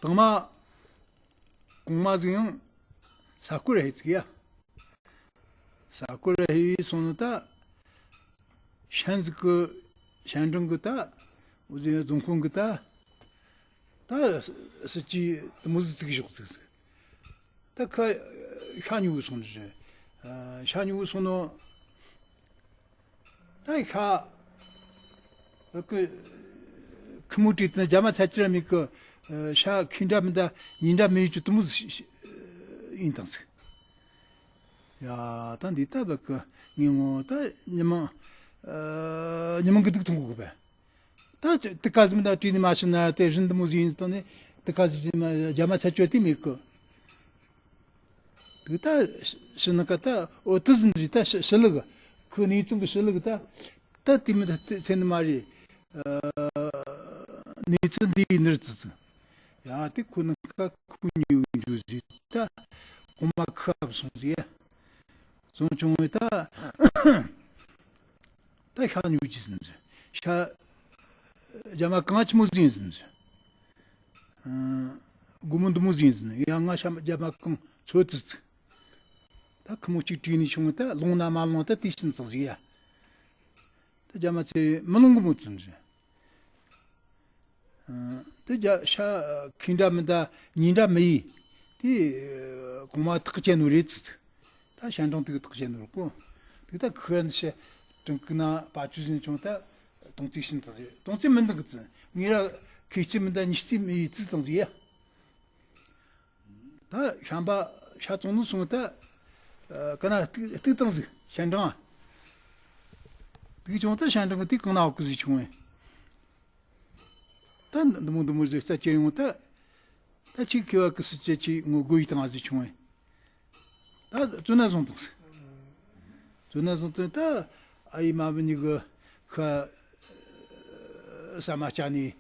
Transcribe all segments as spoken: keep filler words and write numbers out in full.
དང་མ་གོང་མ་ཟིག་ཡང་ས་སྐོར་ཧེ་ཙིག་ཡ། ས་སྐོར་ཧེ་བའི་སོང་ནི་ད། ཤན་ཟིག་གི། ཤན་ཀྲང་གི་ད། འུ་ཟི་རྫོང་དཔོན་གི་ད། ད་སྲིད་ཇུས་དེ་མོ་ཟིག་བཙུགས་ཞོག་ཟིག་ཟིག་ད་ཁ་ཤ་ཉུ་བོ་སོང་ནི་རེད། ཤ་ཉུ་བོ་སོང་ནོ། ད་ཤ། ཁི་ཁི་མོ་བྲིས་ཏེ་རྒྱ་མ་ཚ་ཅི་ར་མེད་གི། ཤ་ཁི་འདྲ་མི་འདྲ་ཉིན་འདྲ་མི་ཡོད་ཅུ་དེ་མོ་ཟིག་ཡིན་དང་ཟིག་ཡ། ད་འདི་ད་བ་གི་ངས་ངོ་ད་ཉི་མ། ཉི་མ་གི་སྡུག་ཐུང་གི་བས། ད་དེ་ག་ཟིག་མི་ད་བྲིས་ནི་མ་ཤི་ན་དེ་རིན་དེ་མོ་ཟིག་ཡིན་ཟིག་དང་ནི། དེ་ག་ཟིག་བྲིས་ནི་མ་རྒྱ་མ་ཚ་ཅོ་དེ་མེད་གི། དེ་ད་ཤི་ན་ཀ་ད་འོ་དེ་ཟིན་རེད། ད་ཤི་ཤི་ལུགས་ཁོ་གནས་ཚང་གི་ཤི་ལུགས་ད། ད་དེ་མི་ད་ཚེ་ནི་མ་རེད། གནས་ཚུལ་འདི་ཡིན་ནི་རེད་ཙི་ཙི། ཡ་དེ་ཁོ་ནི་ཀ་ཁོ་ཉེ་བོ་འཇུ་ཟིག་ད་གོང་མ་ཁབ་སོང་ཟིག་ཡ། སོང་བྱུང་བས་ད། ད་ཤ་ཉུ་ཅི་ཟིན་ཟིན། ཤ་རྒྱ་མ་གང་ཆི་མོ་ཟིན་ཟིན་ཟིན། སྒོ་མོ་འདི་མོ་ཟིན་ཟིན། ཡང་ང་ཤ་རྒྱ་མ་གང་ཚོད་ཙི་ཙི། ད་ཁི་མོ་གཅིག་བྲིས་ནས་བྱུང་ད་ལོང་ན་མ་ལོང་ད་དེ་ཕྱིན་ཙང་ཟིག་ཡ། ད་རྒྱ་མ་ཚེ་མི་ལོང་གི་མོ་ཙི་ཟིན། དེ་རྒྱ་ཤ་ཁི་འདྲ་མི་འདྲ་ཉིན་འདྲ་མི་ཡིན། དེ་གོང་མ་ཐག་བཅད་ནོ་རེད་ཙི་ཙི། ད་ཤན་ཀྲང་དེ་གི་ཐག་བཅད་ནོ་རེད་གོ། དེ་ད་ཁི་ར་ནི་ཤ་ཀྲང་གི་ན་པ་ཅུ་ཟིན་བྱུང་ད་དོང་ཙི་ཤིན་ཙང་ཟིག་དོང་ཙི་མི་འདུག་གི་ཙི། ངེད་ར་ཁི་ཅི་མི་འདྲ་ཉི་ཙི་མི་ཡིན་ཙི་ཙང་ཟིག་ཡ། ད་ཤམ་པ་ཤ་བཙོང་ནོ་སོང་ད། ཀ་ན་གཏུག་གཏུག་བཏང་ཟིག་ཤན་ཀྲང་། དེ་བྱུང་ད་ཤན་ཀྲང་གི་དེ་གང་ན་འོག་གི་ཟིག་བྱུང་བས། ད་འདི་མོ་འདི་མོ་ཟིག་རྩད་གཅོད་ཡོང་ད། ད་ཅིག་ཁེ་བ་གི་སྲིད་ཇུས་ཅིག་ངོ་རྒོལ་ཡིས་བཏང་ཟིག་བྱུང་བས། ད་བཙོན་ན་བཟུང་བཏང་ཟིག་བཙོན་ན་བཟུང་བཏང་ད་ཨ་ཡེ་མ་བུ་གཉིས་གི་ཁ་ཟ་མ་བཅའ་ནས་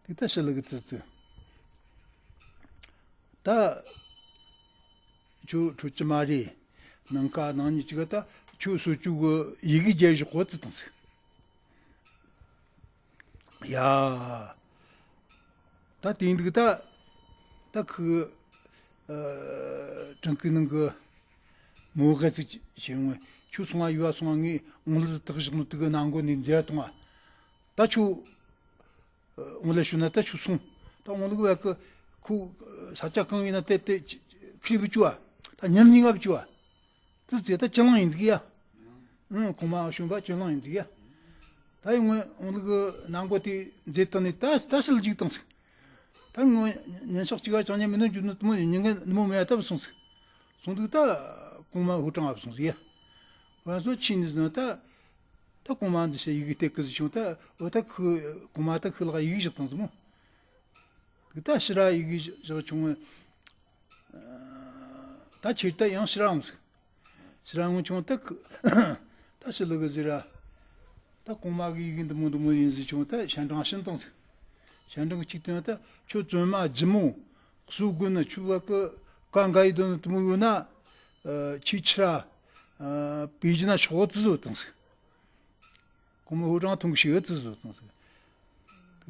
དེ་ད་ཕྱི་ལུགས་གི་ཙི་ཙི། ད་ཁྱོད་ཁྲོ་ཅི་མ་རེད། ནང་ཁ་ནང་ཉིད་ཅིག་ད་ཁྱོད་སོ་ཅུག་གི་ཡི་གེ་རྒྱལ་བཞག་གོ་ཙི་བཏང་ཟིག་ཡ། ད་དེ་འདུག་ད། ད་ཁུ། ཨ། ཀྲང་ཀི་ནང་གི་མོ་ག་ཚིག་བྱེད་ཡོང་ངས། ཁྱོད་སོང་ང་ཡུལ་བ་སོང་ང་ངས་འོང་ལི་ཟི་དག་བཞག་ནོ་དེ་གི་ནང་སྒོ་ནས་འཛེར་གཏོང་ང་། ད་ཁྱོད། ཨ། འོང་ལེ་ཤོད་ན་ད་ཁྱོད་སོང་། ད་འོང་ལུགས་བ་གི་ཁུ། ས་ཆ་གང་ཡིན་ན་དེ་དེ་ཁྱི་བུ་ཅུ་བ། ད་ཉིན་ཉིན་ང་བུ་ཅུ་བ། ཙི་ཙི་ད་ཅི་ལང་ཡིན་ཟིག་ཡ། ཨང་། གོང་མ་གཞོན་པ་ཅི་ལང་ཡིན་ཟིག་ཡ། ད་ཡང་ངོ་འོང་ལུགས་ནང་སྒོ་དེ་འཛེར་བཏང་ནས་ད་ད་ཕྱི་ལ་འཇུག་བཏང་ཟིག་ད་ངོ་ཉིན་ཞག་གཅིག་བར་ཅང་ཉན་མི་ནོ་འཇུག་ནོ་དེ་མོ་ཉིན་གན་དེ་མོ་མེད་ཡ་ད་བུད་སོང་ཟིག་སོང་དུས་ད་གོང་མ་ཧུ་ཀྲང་ཨ་བུད་སོང་ཟིག་ཡ། ང་ཚོ་ཕྱི་ནས་ཟིན་ད། ད་གོང་མ་འདི་ཞེ་ཡི་གེ་སྟེར་གི་ཟིག་བྱུང་ད། འོ་ད་ཁུ་གོང་མ་ད་ཁུ་ལག་ཡི་གེ་བཞག་བཏང་ཟིག་མོ། དེ་ད་ཕྱི་ར་ཡི་གེ་བཞག་བྱུང་བས། ད་ཁྱེར་ད་ཡང་ཕྱི་ར་འོང་ཟིག་ཕྱི་ར་འོང་བྱུང་ད་ཁུ། ད་ཕྱི་ལུགས་གི་ཟེར་ར། ད་གོང་མ་གི་ཡི་གེ་འདི་མོ་འདི་མོ་ཡིན་ཟིག་བྱུང་ད་ཤན་ཀྲང་ཕྱིན་བཏང་ཟིག་ཤན་ཀྲང་གི་གཅིག་དོན་ད་ཁྱོད་བཙོན་མ་ལྗིད་མོ། གསོད་དགོས་ན་ཁྱོད་བ་གི་གང་ག་ཡི་དོན་དེ་མོ་ཡོད་ན། ཨ། ཁྱེད་ཕྱི་ར། ཨ། པེ་ཅིན་ན་ཤོག་ཙི་བཟོ་བཏང་ཟིག་གོང་མ་ཧུ་ཀྲང་ཐུང་གི་ཞིག་ཨེ་ཙི་བཟོ་བཏང་ཟིག་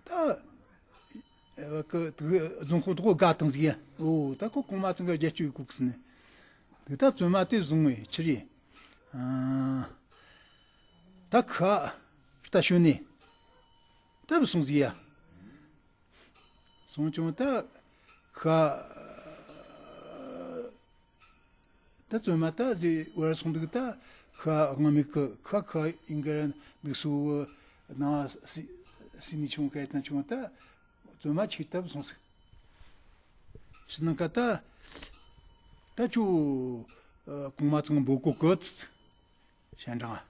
ད་ཨ་ཀི་དེ་རྫོང་དཔོན་དེ་གོ་དགའ་བཏང་ཟིག་ཡ། འོ་ད་ཁོ་གོང་མ་ཚང་གི་རྒྱལ་སྤྱི་ཡི་ཁུག་ཟིན་ནས། དེ་ད་བཙོན་མ་དེ་བཟུང་བས་ཕྱིར་རེད། ཨ། ད་ཁ་ལྟ་ཞོན་ནས་ད་བུད་སོང་ཟིག་ཡ། སོང་བྱུང་ད་ཁ། ད་བཙོན་མ་ད་ཟེ་བར་སོང་འདུག་ད་ཁ་དབང་མེད་གི་ཁ་ཁ་ཡིན་གི་ར་འདུག་སུ་ན་སི་སི་ནི་ཆུང་ག་ཡི་ཐན་ཆུང་ད་བཙོན་མ་ཆེ་ད་བུད་སོང་ཟིག་ཕྱི་ནང་ཀ་ད་ད་ཁྱོད་གོང་མ་ཚང་འབོད་གོ་གི་ཚི་ཚི་ཤན་ཀྲང་ཨ།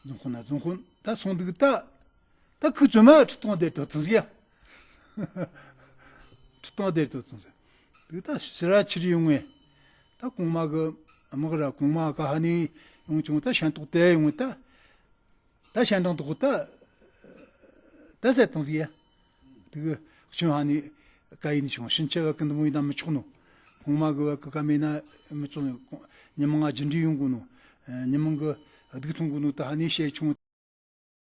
རྫོང་དཔོན་ན་རྫོང་དཔོན་ད་སོང་འདུག་ད། ད་ཁོས་བཙོན་མ་ཁྲི་སྟོང་སྡེར་དོ་བཏང་ཟིག་ཡ། ཁྲི་སྟོང་སྡེར་དོ་བཏང་ཟིག་འདུག་ད་ཕྱི་ར་ཕྱིར་ཡོང་ངས། ད་གོང་མ་གི་དམག་ར་གོང་མ་ག་ཧ་ནས་ཡོང་བྱུང་ད་ཤན་ཏོག་དེ་ཡོང་ངས་ད། ད་ཤན་ཀྲང་དོག་ད། ད་ཟེར་བཏང་ཟིག་ཡ། དེ་གི་ཁྱོད་ཧ་ནི་ཀ་ཡིན་བྱུང་ཕྱིན་ཆད་བ་ཀི་འདི་མོ་ཡིན་ན་མི་ཆོག་ནོ། གོང་མ་གི་བ་ཀི་ཀ་མེད་ན་མི་ཆོག་ནོ། ཉི་མ་ང་རྒྱུ་འབྲས་ཡོང་དགོ་ནོ། ཉི་མ་གི་སྡུག་ཐོང་དགོ་ནོ་ད་ཧ་ནི་བཤད་བྱུང་